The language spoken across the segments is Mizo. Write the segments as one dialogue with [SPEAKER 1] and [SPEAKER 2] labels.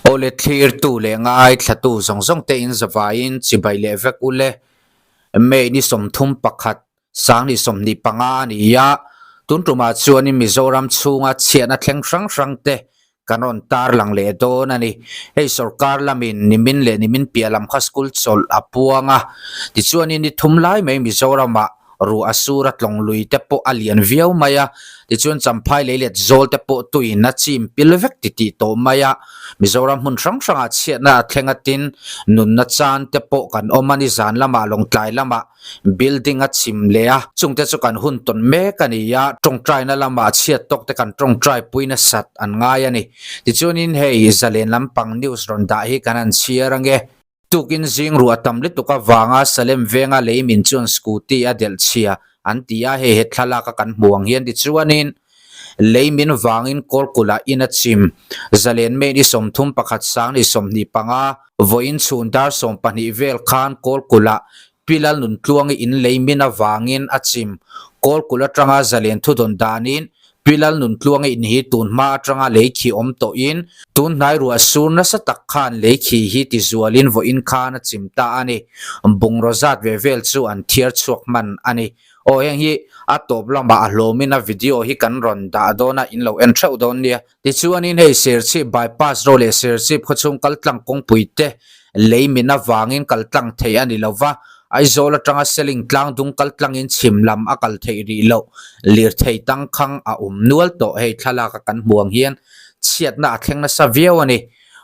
[SPEAKER 1] Awle thlirtu leh ngaithlatu zawng zawng te in zavaiin chibai leh vek ule. May ni 31 Sangni 25 a ni a, tun tumah chuanin Mizoram chhunga chhiatna thleng hrang hrang te kan rawn tarlang leh dawn a ni. Hei sorkar lamin nimin leh nimin piah lam kha school chawlh a puang a, tichuanin ni thum lai mai Mizoramah ruah a sur a tlawng lui te pawh a lian viau mai a, tichuan Champhai lei let zawl te pawh tuin a chim pil vek ti tih tawh mai a, Mizoram hmun hrang hrangah chhiatna a thleng a tin nunna chan te pawh kan awm a ni zan lamah Lawngtlai lamah Building a chim leh a, chungte chu kan hun tawn mek a ni a, tawngtaina lamah chhiat tawk te kan tawngtai pui nasat an ngai a ni. Tichuanin hei zalen lampang news rawn dah hi kan han chhiar ange. Tukin zing ruah tam lutuk avanga Salem venga leimin chuan scooty a delh chhia an ti a, hei he thlalak a kan hmu ang hian tichuanin leimin vangin Kawlkula in a chim. Zalen main i 31 sang ni 25, vawiin chhun dar 12 vel khan Kawlkula Pi Lalnuntluangi in leimin avangin a chim. Kawlkul atanga zalen thudawn danin Pi Lalnuntluangi in hi tun hma atanga lei khi awm tawhin tun hnai ruah sur nasa tak khan lei khi hi tizualin vawiin khan a chim ta a ni. Bungraw zat ve vel chu an thiar chhuak hman a ni. Aw heng hi a tawp lamah a hlawmin a video hi kan rawn dah dawn a, in lo en theuh dawn nia. Tichuanin hei Serchhip bypass road leh Serchhip khawchhung kaltlang kawngpui te lei min avangin kaltlang theih a ni lo va, Aizawl atanga Seling tlangdung kaltlangin chhim lam a kal theih rih loh, lirthei tangkhang a awm nual tawh hei thlalak a kan hmu ang hian chhiatna a thleng nasa viau a ni.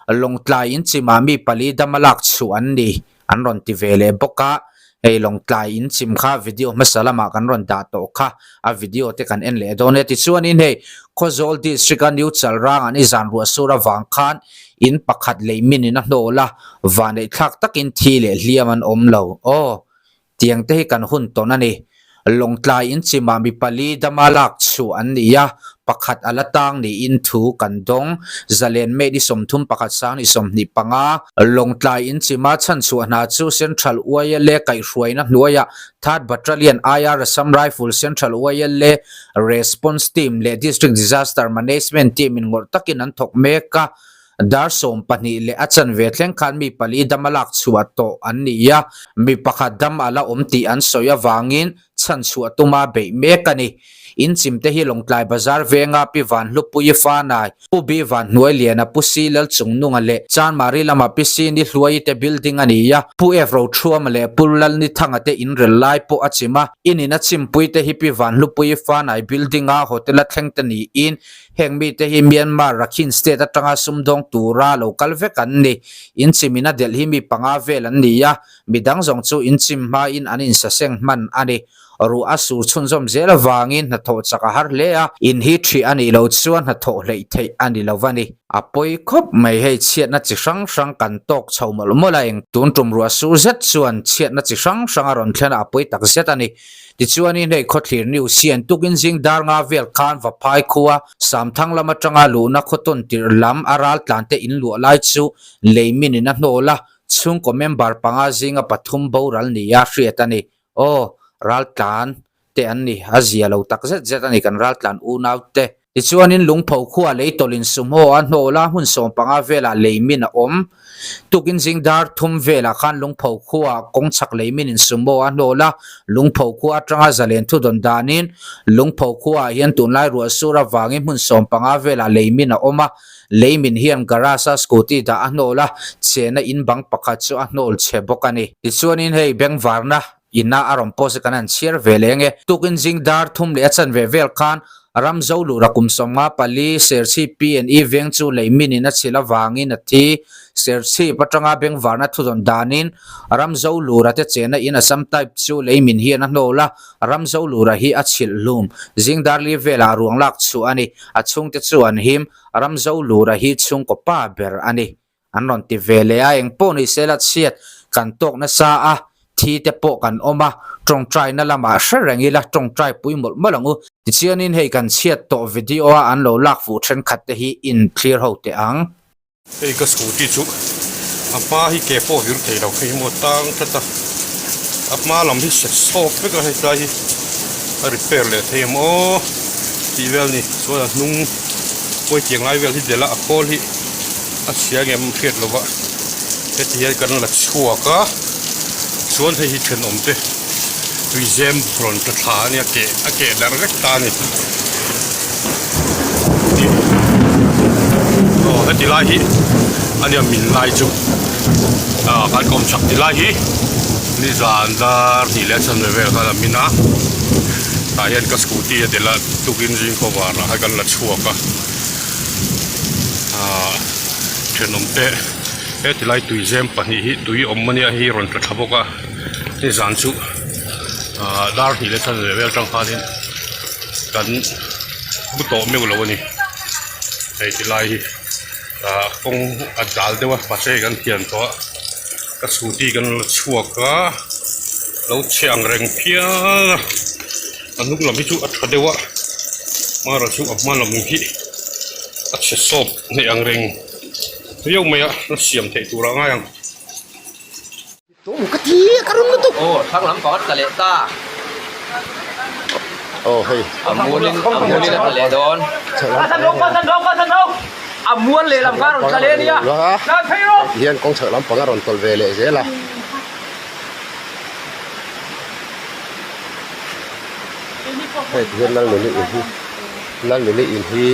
[SPEAKER 1] Lawngtlai in chimah mi pali dam a lak chhuah an ni. An rawn ti ve leh bawk a, hei Lawngtlai in chim kha video hmasa lamah kan rawn dah tawh kha, a video te kan en leh dawn e. Tichuanin hei Khawzawl District a New Chalrang an i zan ruah sur avang khan in pakhat lei min in a hnawl a, vanneih thlak takin thi leh hliam an awm lo. Aw, tiang te hi kan hun tawn a ni. Lawngtlai in chimah mi pali dama lak chhuah an ni a, pakhat a la tang niin thu kan dawng. Zalen May ni 31 sang ni 25, Lawngtlai in chima chhanchhuah hna chu Central YLA kaihhruaina hnuaiah Third Battalion IR Assam Rifle Central YLA Response Team leh District Disaster Management Team in ngawrh takin an thawk mek a. Dar 12 leh a chanve thleng khan mi pali dam a lak chhuah tawh an ni a, mi pakhat dam a la awm tih an sawi avangin chhanchhuah tuma beih mek a ni. In chimte hi Lawngtlai Bazar venga Pi Vanhlupuii Fanai, Pu Bi Vanhnuailiana, Pu Si Lalchungnunga leh Chanmari lama Pi Si Nihluaii te building a ni a, Pu F Rothuama leh Pu Lalnithanga te inrel lai pawh a chim a. In in a chimpuite hi Pi Vanhlupuii Fanai building-a hotel-a thleng te niin Heng mite hi Myanmar Rakhine State atanga sumdawng tura lo kal vek an ni. Inchim in a delh hi mi panga vel an ni a, midang zawng chu inchim hmain an insaseng hman a ni. Ruah a sur chhunzawm zel avangin hnathawh chak a har hle a, in hi ṭhih a nih loh chuan hnathawh hleih theih a ni lo a ni. A pawi khawp mai hei chhiatna chi hrang hrang kan tawk chho mawlh mawlh a, eng tun tum ruah sur zet chuan chhiatna chi hrang hrang a rawn thlen a, a pawi tak zet a ni. Tichuanin hei khawthlir news hian tukin zing dar nga vel khan Vaphai khua Samthang lam atanga luhna khawtawn tirh lam a ral tlan te in luah lai chu lei min in a hnawl a, chhungkaw member panga zinga pathum boral nia hriat a ni. Aw, ral tlan te an ni, a zia lo tak zet zet a ni kan ral tlan unau te. Tichuanin lungpho khua lei tawlhin sumhaw a hnawla hmun 15 velah lei min a awm. Tukin zing dar thum velah khan lungpho khua kawng chhak lei minin sumhaw a hnawla lungpho khua atanga zalen thu dawn danin lungpho khuaah hian tunlai ruah sur avangin hmun 15 velah lei min a awm a, lei min hian garage a scooty dah a hnawla chena in bang pakhat chu a hnawl chhe bawk a ni. Tichuanin hei bengvarna Ina a rawn post kan han chhiar ve leh enge. Tukin zing dar thum leh a chanve vel khan Ramzo lura kum 54 Serchhip P&E veng chu lei min in a chhilh avangin a thi. Serchhip atanga bengvarna thudawn danin Ramzo lura te chena in Assam type chu lei min hian a hnawl a, Ramzo lura hi a chhilh hlum. Zing dar li velah ruang lak chhuah a ni. A chhungte chu an him. Ramzo lura hi chhungkaw pa ber a ni. An rawn ti ve leh a, engpawh ni se la chhiat kan tawk nasa a, Mitthi te pawh kan awm a, tawngtaina lamah hre reng ila tawngtai pui mawlh mawlh ang u. Tichuanin hei kan chhiat tawh video a an lo lak fuh thenkhat te hi in thlir ho teh ang.
[SPEAKER 2] Hei ka scooty chu a hma hi ke pawh vir thei lo hei maw tang tlat a, a hma lam hi set sawp vek a hei tlai hi a repair leh thei em aw tih vel a ni chuan a hnung pawi tiang lai vel hi delh a a khawl hi a chhia ngem hriat lova heti hian kan la chhuak a chuan hei hi thenawm te tuizem rawn ta thla a nia keh a keh darh vek ta a ni aw heti lai hi a nia min lai chu ah kan kawm chak ti lai hi nizan dar hnih leh a chanve vel khan a min a tah hian ka scooty a delh a tukin zing khawvarah khan kan la chhuak a. Ahh thenawm te heti lai tuizem pahnih hi tui awm ania hei hi rawn tla thla bawk a nizan chu ahh dar hnih leh chanve vel atang khanin kan bu tawh meuh lo a ni hei ti lai hi ahh kawng a dal deuh a mahse kan thian tawh a ka scooty kan la chhuak a lo chhe ang reng phian a. A hnung lam hi chu a tha deuh a hmara chu a hma lam hi a chhe sawp hneh ang reng viau mai a la siam theih tur ah ngai ang.
[SPEAKER 3] Aw thlang lam pakhat tla leh ta.
[SPEAKER 4] Aw hei.
[SPEAKER 3] A mualin a mualin a tla leh dawn. A mual lehlam kha a rawn tla leh a nia.
[SPEAKER 4] Hian kawng chhak lampang a rawn tawlh ve leh zel a. Hei ti hian Lalnuni in hi Lalnuni in hi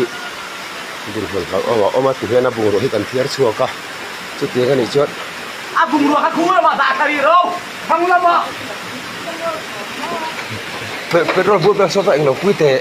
[SPEAKER 4] dinhmun hlauhawm a awm a ti hian a bungrua hi kan thiar chhuak a chutiang a nih chuan
[SPEAKER 3] A bungrua kha khung lamah dah thla rih ro thlang lamah.
[SPEAKER 4] Petrol bur vel saw englo pui teh.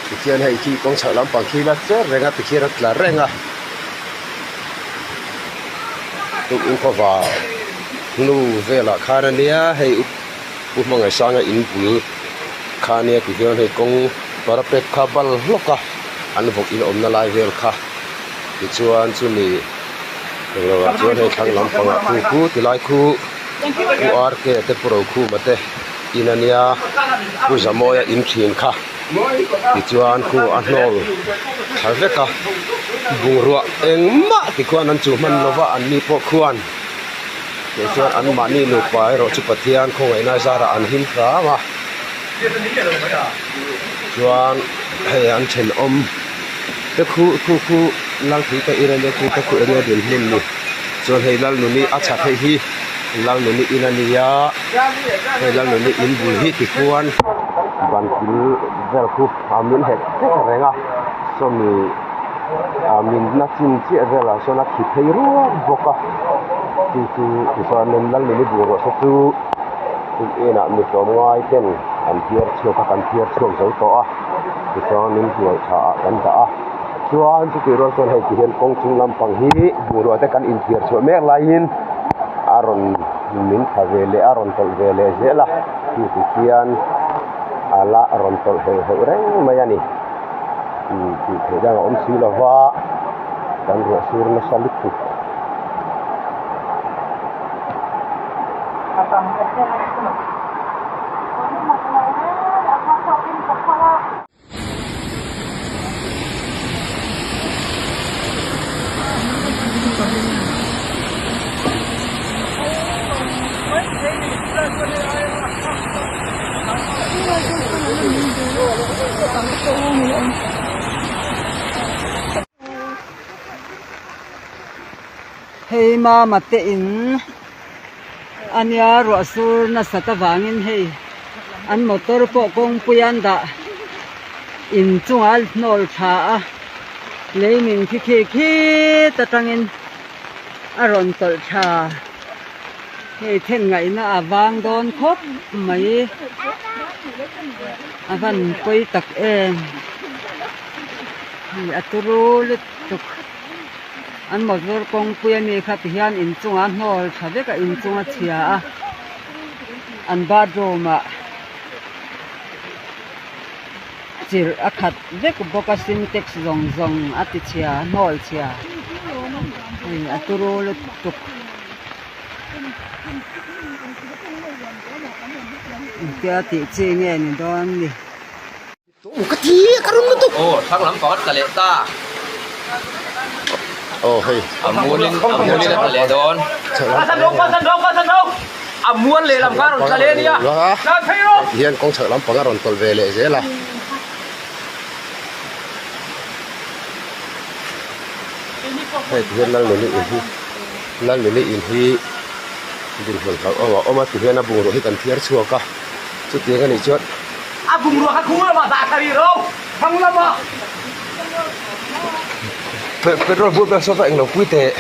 [SPEAKER 4] Tikhian hei khi kawng chhak lampang khi la cher reng a tikhian a tla reng a tukin khawva hnu velah khan a nia hei u hmangaihsanga in bul kha a nia tikhian hei kawng parapet kha bal hlawk a an vawk in awmna lai vel kha tichuan chumi englo ah chuan hei thlang lampangah khu khu tilai khu Pu RK te Pu Rokhuma te in a nia Pu Zamawia in thin kha tichuan khu a hnawl thla vek a bungrua engmah tikhuan an chu hman lova an ni pawh khuan tichuan an mahni nupa erawh chu Pathian khawngaihna zarah an him hram a chuan hei an thenawm te khu khu khu Lalthute in a nia khu te khu enge dinhmun ni. Chuan hei Lalnuni a chhat hei hi Lalnuni in a ni a, hei Lalnuni in bul hi tikhuan ban kil vel khu a min hek vek reng a, sawmi ah min na chin chiah velah sawn a thi phei ruak bawk a, chu chu tichuanin Lalnuni bungrua te chu inah mi tlawmngai ten an phiar chhuak a, kan phiar chhuak zo tawh a, tichuan in hnuai tha ah kan dah a. Chuan chutih rual chuan hei ti hian kawng chung lampang hi bungrua te kan inthiar chhuah mek laiin a rawn min thla ve leh a rawn tawlh ve leh zel a chu ti khian a la rawn tawlh heuh heuh reng mai a ni tih theih dang a awm si lo va kan ruah sur nasa lutuk.
[SPEAKER 5] Hei mama te in a nia ruah sur nasat avangin hei. An motor pawh kawngpui an dah inchungah a hnawl tha a, lei min khi khi khit atangin a rawn tawlh tha. Hei then ngaihna a vang dawn khawp mai. A van pawi tak em. Hei a turu lutuk. An motor kawngpui ami kha tihian inchungah a hnawl tha vek a inchung a chhia a an bathroom ah chirh a khat vek bawk a sintex zawng zawng a ti chhia a hnawl chhia hei a turu lutuk. Engtia tih chi nge ni dawn ni.
[SPEAKER 4] Ka thi ka run lutuk.
[SPEAKER 6] Aw thlang lam pakhat tla leh ta.
[SPEAKER 4] Aw hei.
[SPEAKER 6] A mualin a mualin a tla leh dawn.
[SPEAKER 3] A mual leh lam kha a rawn tla leh a nia. Tlan phei rawh.
[SPEAKER 4] Hian kawng chhak lampang a rawn tawlh ve leh zel a. Hei ti hian Lalnuni in hi Lalnuni in hi dinhmun hlauhawm a awm a ti hian a bungrua hi kan thiar chhuak a chutiang a nih chuan
[SPEAKER 3] A bungrua kha khung lamah dah thla rih ro thlang lamah.
[SPEAKER 4] Petrol bur vel saw va englo pui teh.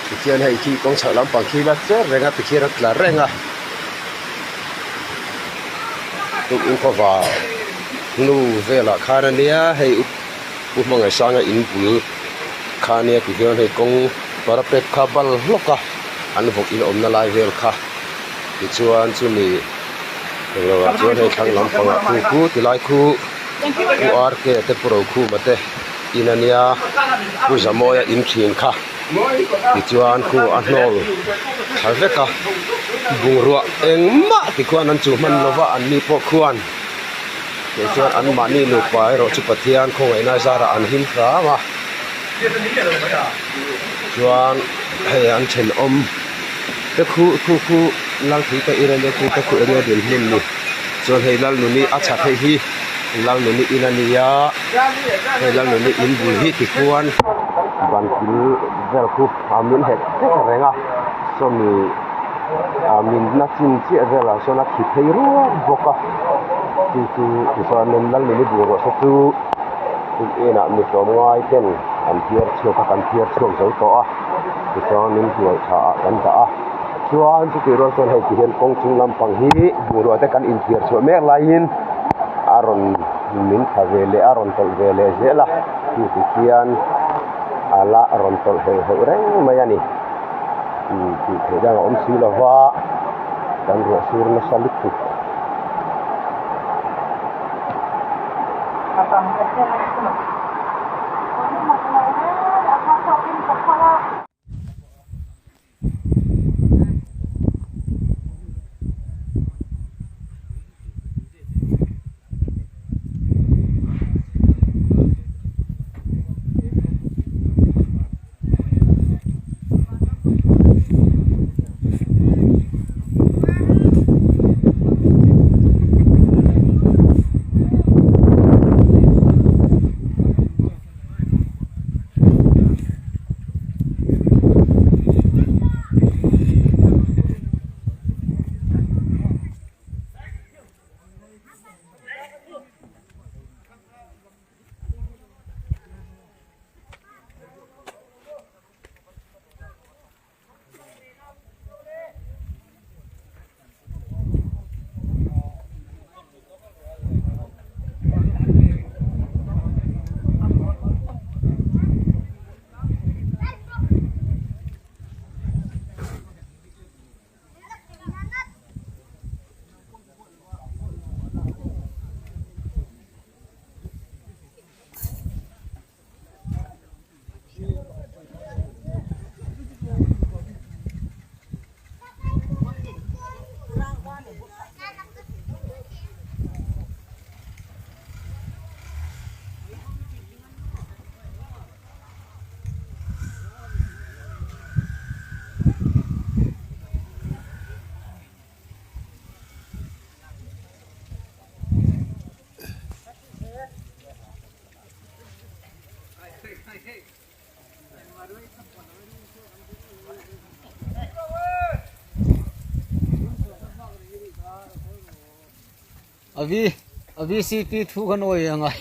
[SPEAKER 4] Tikhian hei khi kawng chhak lampang khi la cher reng a tikhian a tla reng a tukin khawva hnu velah khan a nia hei u hmangaihsanga in bul kha a nia tikhian hei kawng parapet kha bal hlawk a an vawk in awmna lai vel kha tichuan chumi englo ah chuan hei thlang lampangah khu khu tilai khu u R K te pu Rokhuma te in a nia pu Zamawia in thin kha tichuan khu a hnawl thla vek a bungrua engmah tikhuan an chuh hman lova an ni pawh khuan tichuan an mahni nupa erawh chu Pathian khawngaihna zarah an him hram a chuan hei an thenawm te khu khu khu Lalthingte Irene khu te khu enge dinhmun ni chuan hei Lalnuni a chhak hei hi Lalnuni in a ni a hei Lalnuni in bul hi tikhuan ban kil vel khu a min het vek reng a sawmi ah min na chin chiah velah sawn a thi phei ruak bawk a chu chu tichuanin Lalnuni bungrua te chu inah mi tlawmngai ten an phiar chhuak a kan phiar chhuak zo tawh a tichuan in hnuai tha ah kan dah a chuan chutih rual chuan hei ti hian kawng chung lampang hi bungrua te kan inthiar chhuah mek laiin a rawn min thla ve leh a rawn tawlh ve leh zel a chu ti khian a la rawn tawlh heuh heuh reng mai a ni tih theih dang a awm si lo va kan ruah sur nasa lutuk.
[SPEAKER 5] A V a VCP thu kha nawi a ngai.